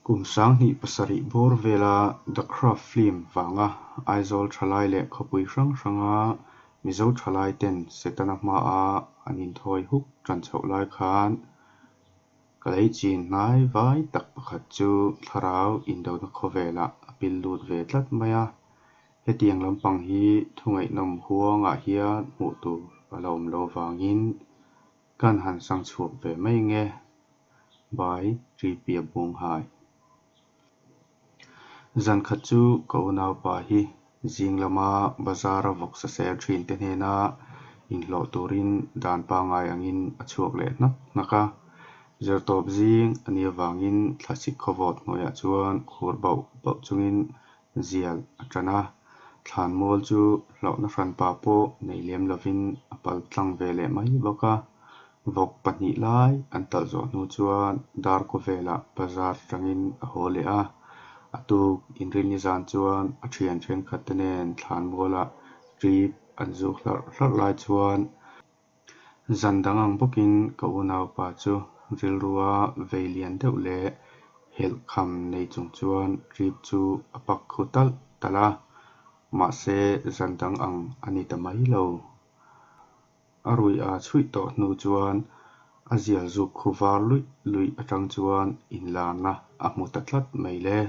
Kum 2007 bawr vela The Craft film vanga Aizawl thalai leh khawpui hrang hranga Mizo thalai ten Setana hmaa an inthawi huk tan chhoh lai khan ka lei chin hnai vai tak pakhat chu thlarau indona khawvelah a pil lut ve tlat mai a. Hetiang lampang hi thungaihnawm huangah hian hmuh tur a la awm loh avangin kan han sang chhuak ve mai nge. By Tripia Bunghai. Zan khat chu ka unaupa hi zing lama bazar-a vawksa sel thin te hnena inhlawh turin dan pangngai angin a chhuak leh hnak hnak a. Zirtawp zing a nih avangin thlasik khawvawt hnuaiah chuan khur bauh bauh chungin zial a tan a. Thlanmual chu hlauhna hranpa pawh nei lem lovin a pal tlang ve leh mai bawk a. Vawk pahnih lai an talh zawh hnu chuan darkaw velah bazar atangin a haw leh a. A tuk inrinni zan chuan a thian thenkhat te nen thlanmualah trip an zuk hlarh hlarh lai chuan zan dang ang bawkin ka unaupa chu rilrua vei lian deuh leh helh kham nei chung chuan trip chu a pak khu talh talh a, mahse zan dang ang a ni ta mai lo. A rui a chhuih tawh hnu chuan a zial zuk khu var luih luih atang chuan inlarna a hmu ta tlat mai le.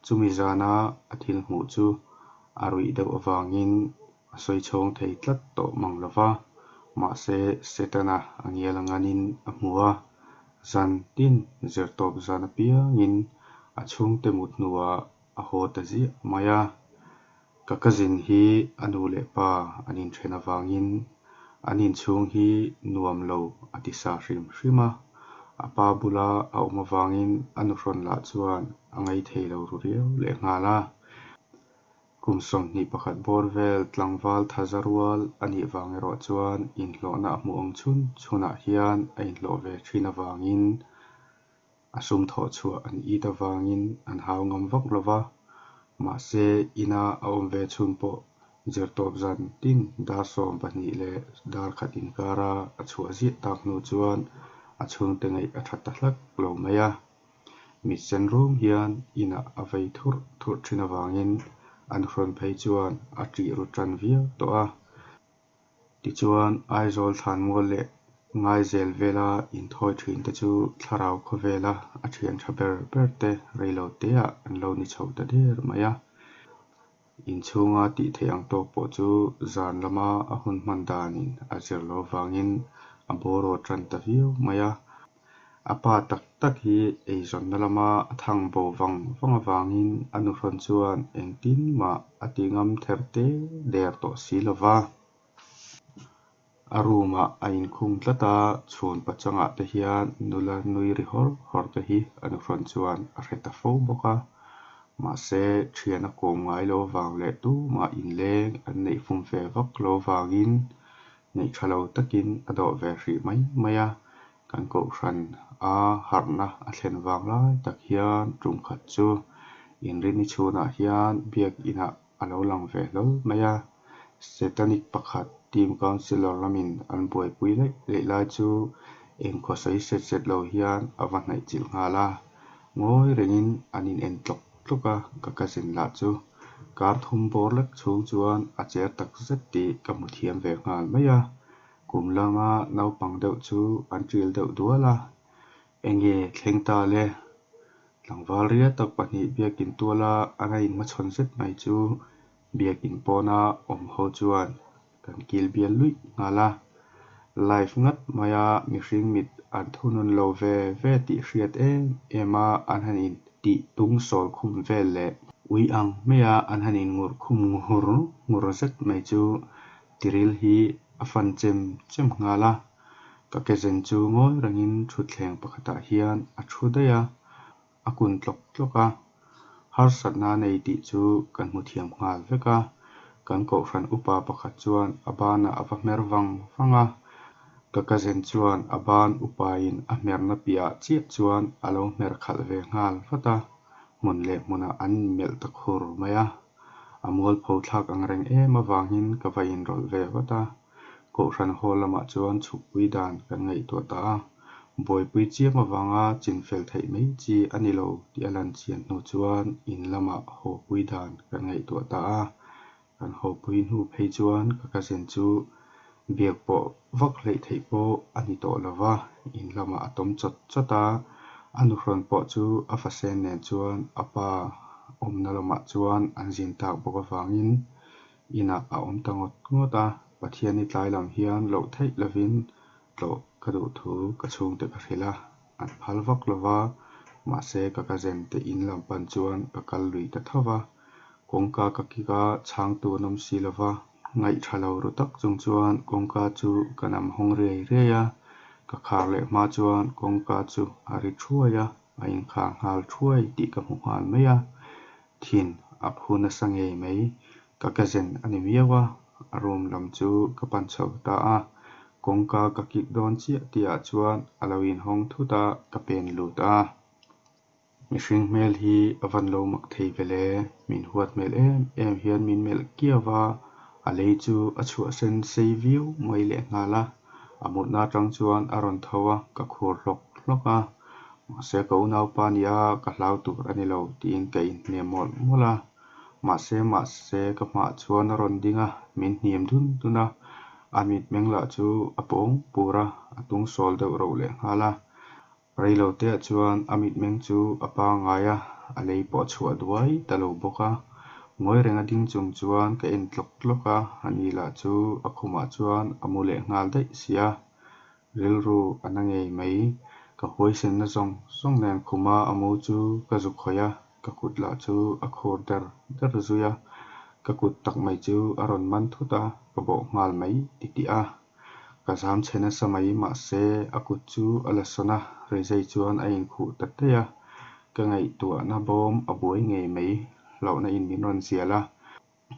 Chumi zana a thil hmuh chu a ruih deuh avangin a sawi chhawng thei tlat tawh mang lo va, mahse Setana a ngial a nganin a hmu a, zan tin zirtawp zan apiangin a chhungte mut hnuah a haw ta ziah mai a. Ka cousin hi a nu leh pa an inthen avangin an inchhung hi nuam lo a ti sa hrim hrim a, a pa bula a awm avangin a nuhrawn lah chuan a ngaithei lo ru riau lehnghal a. Kum 21 bawr vel tlangval thaza rual a nih vang erawh chuan inhlawhna a hmuh ang chhun chhunah hian a inhlawh ve thin avangin a sum thawh chhuah an it avangin an hau ngam vak lo va, mahse ina a awm ve chhun pawh zirtawp zan tin dar 12 leh dar khat inkara a chhuah ziah tak hnu chuan a chhungte ngaih a tha ta hlak lo mai a. Mit sen rum hian inah a vei thurh thurh thin avangin an hrawn phei chuan a ṭih ru tan viau tawh a. Tichuan, Aizawl thlanmual leh Ngaizel vela inthawi thin te chu thlarau khawvela a thian tha ber ber te reilo teah an lo ni chho ta der mai a. Inchhunga tih theih ang tawk pawh chu zan lama a hun hman danin a zir loh avangin a bawraw tan ta viau mai a. A pa tak tak hi eizawnna lama a thang bo vang vang avangin a nuhrawn chuan engtin mah a ti ngam ther te der tawh si lo va. A room ah a inkhung tlat a, chhun pachangah te hian nula nui ri hawr hawr te hi a nuhrawn chuan a hre ta fo bawk a. Mahse, thian a kawm ngai lo avang leh tumah inleng an neih fum ve vak lo avangin neih tha lo takin a dawh ve hrih mai mai a. Kan kohhran a harhna a thlen vang lai tak hian tum khat chu inrini chhunah hian biakinah a lo lang ve hlawl mai a. Satanic pakhat team councillor lamin an buaipui laih laih lai chu engkhaw sawi set set lo hian a va hnaih chilh nghal a. Ngawi rengin an in en tlawk tlawk a, ka cousin lah chu kar thum bawr lek chhung chuan a cher tak zet tih ka hmu thiam ve nghal mai a. Kum lama naupang deuh chu an ṭil deuh dual a, enge thleng ta le? Tlangval ria tak pahnih biakin tuala an a inhmachhawn zet mai chu biakin pawna awm ho chuan kan kil bial luih nghal a. Live ngat maia mihring mit an thunun lo ve ve tih hriat em em a an han in tih tung sawl khum vel leh ui ang maia an han in ngur khum ngur ngur zet mai chu tiril hi a fan chem chem nghal a. Ka kezen chu ngawi rengin thutthleng pakhatah hian a thu daih a, a kun tlawk tlawk a. Harsatna a nei tih chu kan hmu thiam nghal vek a. Kan kohhran upa pakhat chuan a banah a va hmer vang vang a. Ka cousin chuan a ban upain a hmerna piahah chiah chuan a lo hmer khalh ve nghal vat a. Hmun leh hmunah an inmelh ta khur mai a. A mualpho thlak ang reng em avangin ka va inrawlh ve vat a. Kohhran hall lamah chuan chhukpui dan kan ngaihtuah ta a. Buaipui chiam avanga chinfel theih mai chi a ni lo tih a lan chian hnu chuan in lamah hawpui dan kan ngaihtuah ta a. Kan hawpui hnu phei chuan ka cousin chu biak pawh vak hleih theih pawh a ni tawh lo va, in lamah a tawm chawt chawt a. A nuhrawn pawh chu a fasen nen chuan a pa awmna lamah chuan an zin tak bawk avangin inah a awm ta ngawt ngawt a. Pathianni tlai lam hian loh theih lovin tlawh ka duh thu ka chhungte ka hrilh a, an phal vak lo va, mahse ka cousin te in lam pan chuan ka kal lui ta tho va, kawngka ka kik a, chhangtu an awm si lo va, ngaih tha lo ru tak chung chuan kawngka chu ka nam hawng riai riai a, ka khar leh hma chuan kawngka chu a ri thuai a, a inkhar nghal thuai tih ka hmu nghal mai a, thin a phu nasa ngei mai, ka cousin a ni miau a, a room lam chu ka pan chho ta a, kawngka ka kik dawn chiah tih ah chuan a lo inhawng thut a, ka pen lut a. Mihring hmel hi a van lo mak thei ve le, min huat hmel em em hian min melh kiau a, a lei chu a chhuah sen sei viau mai lehnghal a, a mutna atang chuan a rawn tho a, ka khur hlawk hlawk a, mahse ka unaupa nia ka hlau tur a ni lo tiin ka inhnem mawlh mawlh a, mahse mahse ka hmaah chuan a rawn ding a, min hnim dun dun a, a mitmeng lah chu a pawng pur a, a tung sawl deuh roh lehnghal a. Reiloteah chuan a mitmeng chu a pangngai a, a lei pawh a chhuah duai ta lo bawk a. Ngawi renga ding chung chuan ka en tlawk tlawk a, ani lah chu a khumah chuan a mu leh nghal daih si a. Rilru a na ngei mai. Ka huaisenna zawng zawng nen khuma a mu chu ka zu khawih a, ka kut lah chu a khur der der zui a. Ka kut tak mai chu a rawn man thut a, ka bawh nghal mai titih a. Ka zam chhe nasa mai mahse a kut chu a la sawn a, rizai chuan a inkhuh ta daih a, ka ngaihtuahna bawm a buai ngei mai, hlauhna in min rawn zial a.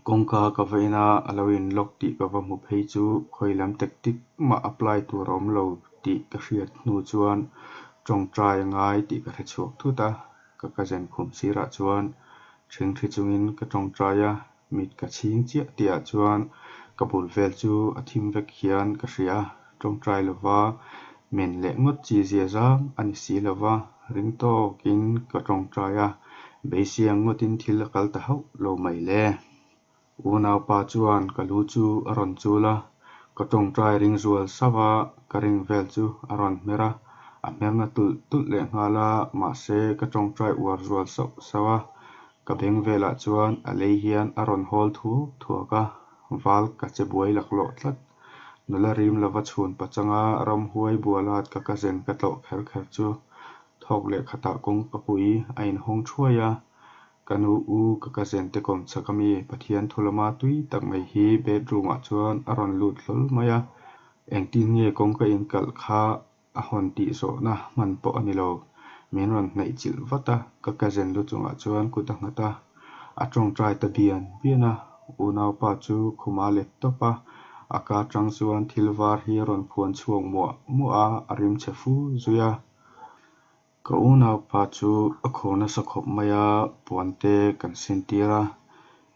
Kawngka ka va en a, a lo in lock tih ka va hmu phei chu khawi lam tactic mah apply tur a awm lo tih ka hriat hnu chuan tawngtai a ngai tih ka hre chhuak thut a, ka cousin khum sirah chuan ṭhingṭhi chungin ka tawngtai a. Mit ka chhing chiah tihah chuan ka bul vel chu a thim vek hian ka hria a, tawngtai lova men leh ngawt chi zia zang a ni si lova, ring tawkin ka tawngtai a, beisiang ngawtin thil a kal ta hauh lo mai le. Unaupa chuan ka lu chu a rawn chul a, ka tawngtai ring zual sauh a, ka ring vel chu a rawn hmer a, a hmerna tulh tulh leh nghal a, mahse ka tawngtai uar zual sauh sauh a, Ka beng velah chuan a lei hian a rawn hawl thuak thuak a, val ka che buai laklawh tlat. Nula rim lova chhun pachanga ramhuai bualat ka cousin ka tlawh kher kher chu thawk leh khatah kawngkapui a inhawng thuai a. Ka nu u ka cousin te kawm chak ami Pathian thu lama tui tak mai hi bedroom ah chuan a rawn lut hlawl mai a. Engtin nge kawngka inkalh kha A hawn tih zawhna hman pawh a ni lo. Min rawn hnaih chilh vat a, ka cousin lu chungah chuan kut a nghat a. A tawngtai ta bian bian a, unaupa chu khuma let tawp a, a ka atang chuan thil var hi a rawn phuan chhuak muah muah a, a rim chhe fu zui a. Ka unaupa chu a khur nasa khawp mai a, puan te kan sin tir a,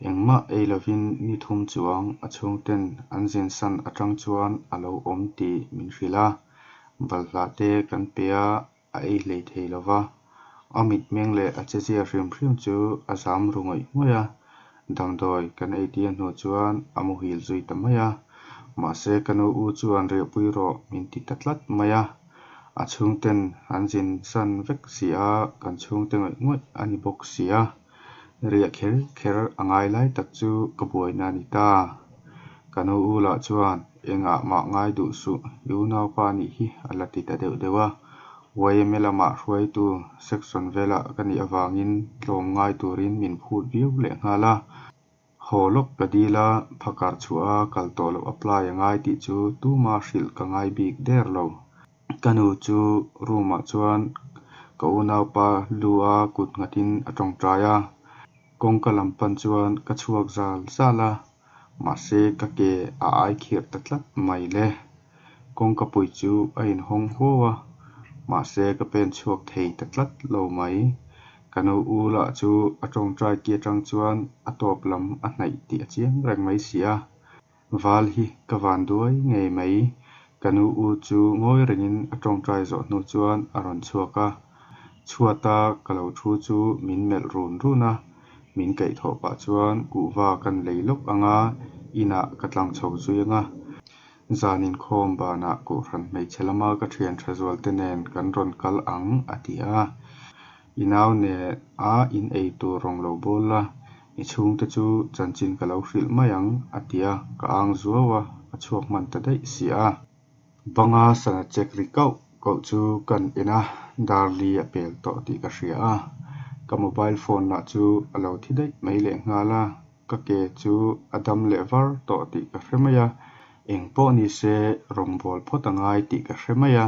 engmah ei lovin ni thum chuang a chhungten an zin san atang chuan a lo awm tih min hrilh a, balhla te kan pe a, a ei hlei thei lo va, a mitmeng leh a chezia hrim hrim chu a zam ru ngawih ngawih a, damdawi kan ei tir hnu chuan a muhil zui ta mai a, mahse ka nu u chuan riahpui rawh min ti ta tlat mai a. A chhungten an zin san vek si a, kan chhungte ngawih ngawih a ni bawk si a, riah kher kher a ngai lai tak chu ka buaina a ni ta. Ka nu u lah chuan engah mah ngai duh suh, i unaupa nih hi a la ti ta deuh deuh a. YMA lamah hruaitu section velah ka nih avangin tlawm ngai turin min phut viau lehnghal a. Haw lawk ka dil a, phakar chhuah a kal tawh loh apply a ngai tih chu tuma hrilh ka ngai bik der lo. Ka nu chu room ah chuan ka unaupa lu a kut nghatin a tawngtai a, kawngka lam pan chuan ka chhuak zal zal a, mahse ka ke a ai khirh ta tlat mai le. Kawngka pui chu a inhawng huau a, mahse ka pen chhuak thei ta tlat lo mai. Ka nu u lah chu a tawngtai ki atang chuan a tawp lam a hnaih tih a chiang reng mai si a. Val hi ka van duai ngei mai. Ka nu u chu ngawi rengin a tawngtai zawh hnu chuan a rawn chhuak a, chhuata ka lo thu chu min melh run run a, min kaihthawh pah chuan kuhva kan lei lawk anga inah ka tlang chho zui anga, zan inkhawm banah Kohhran hmeichhe lama ka thian tha zual te nen kan rawn kal ang a ti a. I nau nen a in ei tur rawn lo bawl la, i chhungte chu chanchin ka lo hrilh mai ang a ti a, ka ang zuau a, a chhuak hman ta daih si a. Banga sana check ri kauh kauh chu kan en a, dar li a pel tawh tih ka hria a, ka mobile phone lah chu a lo thi daih mai lehnghal a, ka ke chu a dam leh var tawh tih ka hre mai a, eng pawh ni se rawngbâwl phawt a ngai tih ka hre mai a,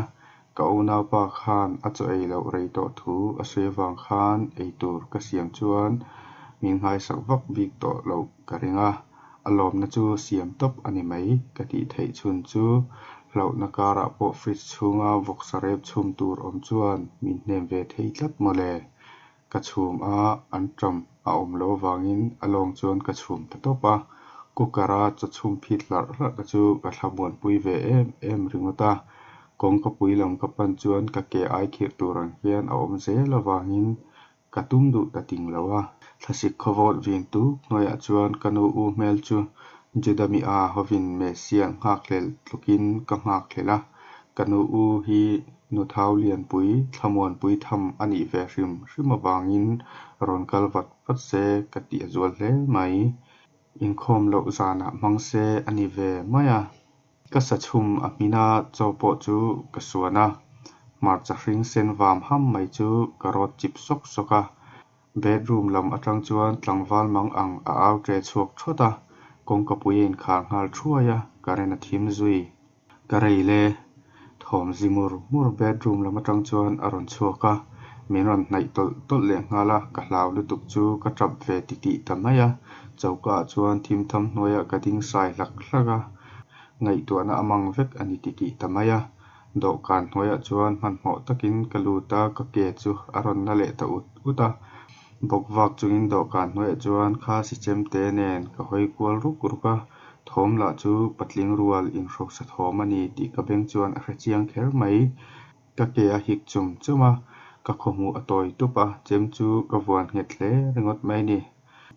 ka unaupa khan a chaw ei loh rei tawh thu a sawi avang khan ei tur ka siam chuan min nghaisak vak bik tawh loh ka ring a, a lawmna chu siam tawp a ni mai ka tih theih chhun chu hlauhna karah pawh fridge chhunga vawksa rep chhum tur awm chuan min hnem ve thei tlat mawle. Ka chhum a, anṭam a awm loh avangin a lawng chuan ka chhum ta tawp a, cooker a chaw chhum phit hlarh hlarh te chu ka thlamuanpui ve em em ringawt a, kawngkapui lam ka pan chuan ka ke ai khirh tur ang hian a awm zel avangin ka tum duh ta ting lo a. Thlasik khawvawt vin tuk hnuaiah chuan ka nu u hmel chu Juda mi a hovin Messia nghakhlel tlukin ka nghakhlel a, ka nu u hi nu thau lianpui thlamuanpui tham a nih ve hrim hrim avangin rawn kal vat vat se ka tih a zual hle mai. Inkhawm loh zanah hmang se a ni ve mai a. Ka sa chhum a hmin a, chaw pawh chu ka suan a, hmarcha hring sen vam ham mai chu ka rawt chip sawk sawk a. Bedroom lam atang chuan tlangval mang ang a au ṭe chhuak ṭhawt a, kawngkapui a inkhar nghal ṭhuai a, current a thim zui. Ka rei le. Thawm zi mur mur bedroom lam atang chuan a rawn chhuak a, min rawn hnaih tawlh tawlh leh nghal a, ka hlau lutuk chu ka tap ve titih ta mai a, choka ah chuan thim tham hnuaiah ka ding sai hlak hlak a, ngaihtuahna a mang vek a ni titih ta mai a, dawhkan hnuaiah chuan hmanhmawh takin ka lut a, ka ke chu a rawn na leh ta ut ut a, bawk vak chungin dawhkan hnuaiah chuan khasi chemte nen ka hawi kual ruk ruk a. Thawm lah chu patling rual inhrosa thawm a ni tih ka beng chuan a hre chiang kher mai. Ka ke a hik chum chum a, ka khawhmuh a tawi tup a, chem chu ka vuan nghet hle ringawt mai a ni.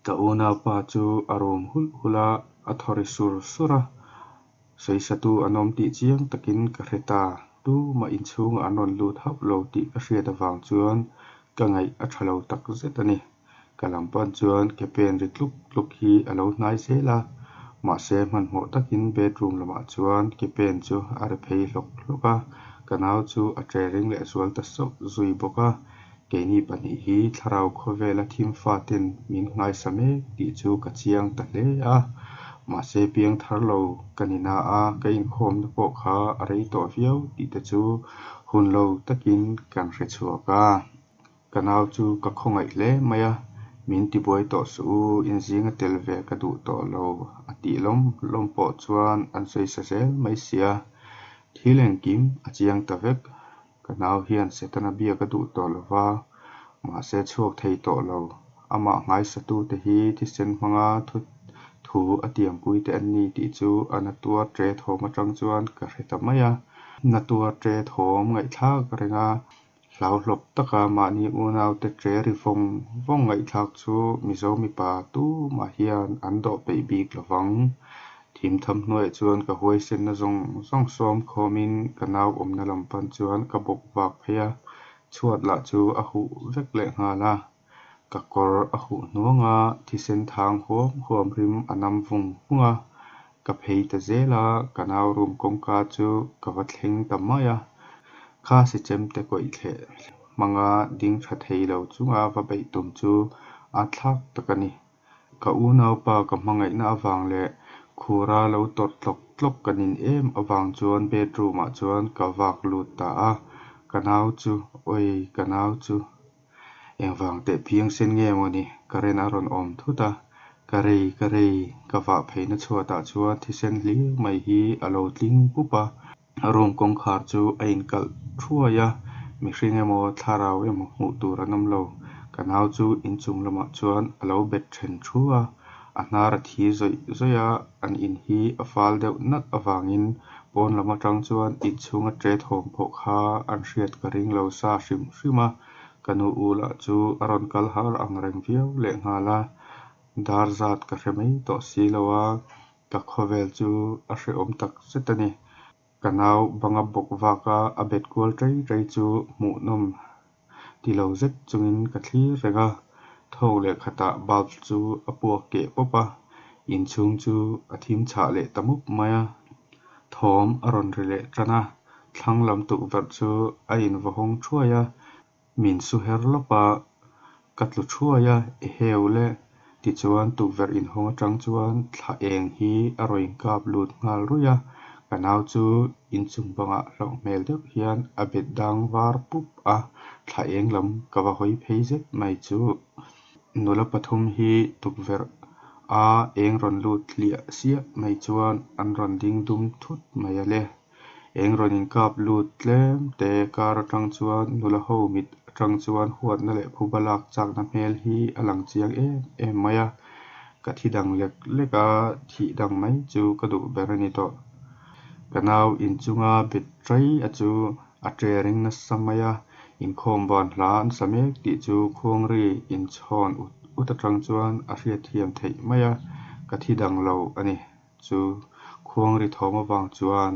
Ka unaupa chu a rum hulh hulh a, a thaw ri sur sur a, sawisatu an awm tih chiang takin ka hre ta. Tumah inchhungah an rawn lut hauh lo tih ka hriat avang chuan ka ngaih a tha lo tak zet a ni. Ka lam pan chuan ke pen ri tluk tluk hi a lo hnai zel a, mahse hmanhmawh takin bedroom lamah chuan ke pen chu a ri phei hlawk hlawk a, ka nau chu a ṭe ring leh zual ta sauh zui bawk a, keini pahnih hi thlarau khawvela thim faten min nghaisa mek tih chu ka chiang ta hle a, mahse piang thar lo ka ni na a, ka inkhawmna pawh kha a rei tawh viau tih te chu hun lo takin kan hre chhuak a. Ka nau chu ka khawngaih hle mai a, min tibuai tawh suh u, inzinga tel ve ka duh tawh lo a tih lawm lawm pawh chuan an sawi sa zel mai sia. Thil engkim a chiang ta vek, ka nau hian Setana biak a duh tawh lo va, mahse chhuak thei tawh lo. Amah nghaisatute hi thisen hmanga thu thu a tiampui te an ni tih chu a na tuar ṭe thawm aṭang chuan ka hre ta mai a. Na tuar ṭe thawm ngaihthlak reng a. Hlauhlawp taka mahni unaute ṭe ri vawng vawng ngaihthlak chu Mizo mipa tumah hian an dawh peih bik lo vang. Thimtham hnuaiah chuan ka huaisenna zawng zawng sawm khawmin ka nau awmna lam pan chuan ka bawk vak phei a, chhuat lah chu a huh vek lehnghal a. Ka kawr a huh hnuang a, thisen thang huam huam rim a nam vung vung a. Ka phei ta zel a, ka nau room kawngka chu ka va thleng ta mai a. Kha sichemte kawih thleh hmanga ding tha thei lo chunga va beih tum chu a thlak tak a ni. Ka unaupa ka hmangaihna avang leh khura lo tawrh tlawk tlawk ka nin em avang chuan bedroom ah chuan ka vak lut ta a, ka nau chu, awii ka nau chu. Engvang teh phiangsen nge maw ni? Current a rawn awm thut a, ka rei ka rei ka vah pheina chhuatah chuan thisen hlir mai hi a lo tling pup a, room kawngkhar chu a inkalh thuai a, mihring emaw thlarau emaw hmuh tur an awm lo. Ka nau chu inchung lamah chuan a lo bet then thu a, a hnar a thi zawih zawih a, an in hi a fal deuh nalh avangin Pawn lam atang chuan inchhunga ṭe thawm pawh kha an hriat ka ring lo sa hrim hrim a, ka nu u lah chu a rawn kal har ang reng viau lehnghal a, dar zat ka hre mai tawh si lo a, ka khawvel chu a hrehawm tak zet a ni. Ka nau banga bawk vak a, a bet kual ṭei ṭei chu hmuhnawm ti lo zet chungin ka thlir reng a, thawk leh khatah bulb chu a puak keh pawp a, inchhung chu a thim chhah leh ta mup mai a. Thawm a rawn ri leh tan a, thlang lam tukverh chu a invaw hawng thuai a, min su her lawp a, ka tlu thuai a, eheu le! Tichuan tukverh inhawng atang chuan thla eng hi a rawn inkap lut nghal ruih a, ka nau chu inchung bangah hlauh hmel deuh hian a bet dang var pup a, thla eng lam ka va hawi phei zet mai chu. Nula pathum hi tukverh a eng rawn lut hliah siah mai chuan an rawn ding dum thut mai a le. Eng rawn inkap lut tlem te kar atang chuan nula ho mit atang chuan huatna leh phuba lak chakna hmel hi a lang chiang em em mai a, ka thi dang lek lek a, thih dang mai chu ka duh ber a ni tawh. Ka nau inchunga bet ṭai a chu a ṭe ring nasa mai a, inkhawm ban hla an sa mek tih chu khuangri inchhawn ut ut atang chuan a hriatthiam theih mai a, ka thi dang lo a ni. Chu khuangri thawm avang chuan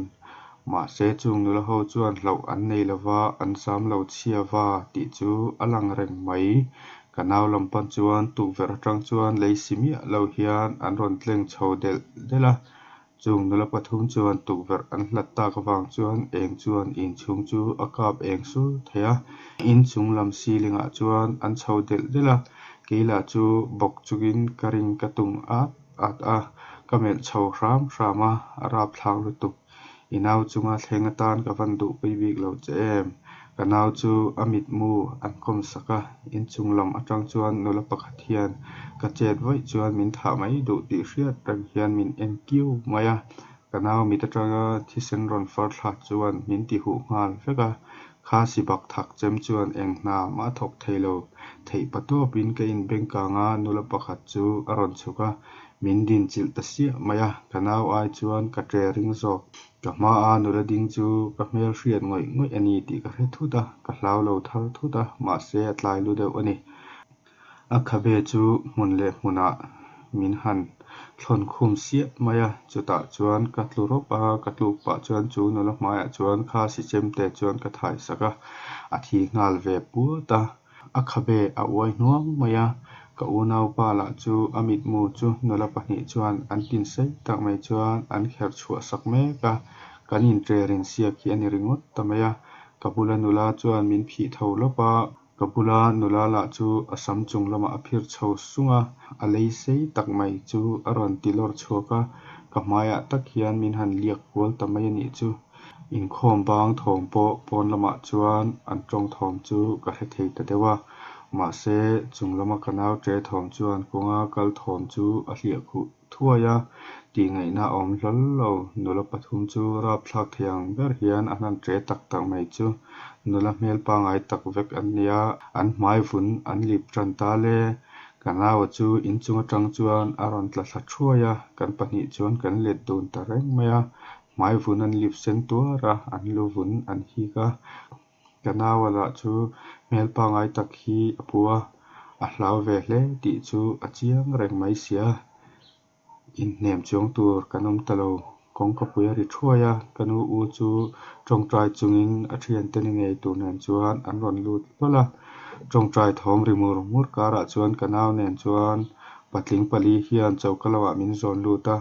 mahse chung nula ho chuan hlauh an nei lova, an zam lo chhia va tih chu a lang reng mai. Ka nau lam pan chuan tukverh atang chuan lei si miah lo hian an rawn tleng chho delh delh a, chung nula pathum chuan tukverh an hlat tak avang chuan eng chuan inchhung chu a kap eng sur thei a. Inchung lam ceiling ah chuan an chho delh delh a, kei lah chu bawk chungin ka ring ka tum at at a, ka melh chho hram hram a, a rapthlak lutuk. I nau chunga thleng atan ka van duhpui bik lo che em? Ka nau chu a mitmu an kawm sak a, inchung lam atang chuan nula pakhat hian ka chet vaih chuan min thah mai duh tih hriat reng hian min en kiu mai a, ka nau mit atanga thisen rawn far thla chuan min ti huh nghal vek a, kha si bak thak chem chuan eng hna mah a thawk thei lo. Theih pa tawpin ka inbeng kang a, nula pakhat chu a rawn chhuk a, min din chilh ta siah mai a, ka nau ai chuan ka ṭe ring zawk. Ka hmaa nula ding chu ka hmel hriat ngawih ngawih a ni tih ka hre thut a, ka hlau lo thar thut a, mahse a tlai lu deuh a ni. A khabe chu hmun leh hmunah min han thlawn khum siah mai a, chutah chuan ka tlu rawp a, ka tluk pah chuan chu nula hmaiah chuan kha si chemte chuan ka thai sak a, a thi nghal ve puat a, a khabe a uai hnuang mai a, ka unaupa lah chu a mitmu chu nula pahnih chuan an tin sei tak mai chuan an kherh chhuah sak mek a, kan inṭerin siak hi a ni ringawt ta mai a, ka bula nula chuan min phih tho lawp a. Ka bula nula lah chu a sam chung lamah a phir chho sung a, a lei sei tak mai chu a rawn ti lawr chhuak a, ka hmaiah tak hian min han liak kual ta mai a nih chu. Inkhawm bang thawm pawh pawn lamah chuan an tawng thawm chu ka hre thei ta deuh a, mahse chung lama ka nau ṭe thawm chuan kawnga kal thawm chu a hliah khuh thuai a, tihngaihna a awm hlawl lo. Nula pathum chu rapthlak thei ang ber hian an han ṭe tak tak mai chu nula hmel pangngai tak vek an nia, an hmai vun an lip ṭan ta le. Ka naua chu inchung aṭang chuan a rawn tla thla thuai a, kan pahnih chuan kan let dun ta reng mai a, hmai vun an lip sen tuar a, an lu vun an hik a. Ka naua lah chu hmel pangngai tak hi a pu a, a hlau ve hle tih chu a chiang reng mai sia. Inhnem chuang tur kan awm ta lo, kawngkapui a ri thuai a, ka nu u chu tawngtai chungin a thiante ni ngei tur nen chuan an rawn lut hlawl a. Tawngtai thawm ri mur mur karah chuan ka nau nen chuan patling pali hian choka lamah min zawn lut a,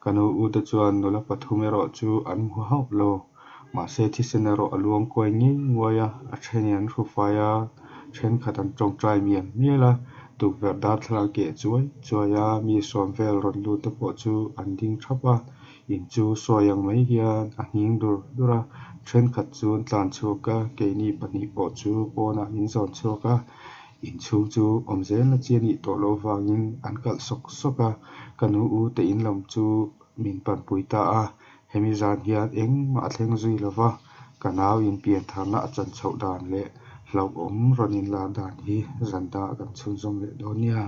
Ka nu u te chuan nula pathum erawh chu an hmu hauh lo. Mahse thisen erawh a luang kuai ngei nguai a, a thenin an hru fai a, thenkhat an tawngtai mial mial a, tukverh darthlalang keh chuai chuai a, mi sawm vel rawn lut te pawh chu an ding thap a, in chu sawi ang mai hian a nghing dur dur a, thenkhat chu an tlan chhuak a, keini pahnih pawh chu pawnah min zawn chhuak a. Inchhung chu awm zelna chi a nih tawh loh vangin an kalh sawk sawk a, ka nu u te in lam chu min panpui ta a, hemi zan hian engmah a thleng zui lo va, ka nau in piantharna a chan chhoh dan leh hlauhawm rawn inlar dan hi zan dangah kan chhunzawm leh dawn nia.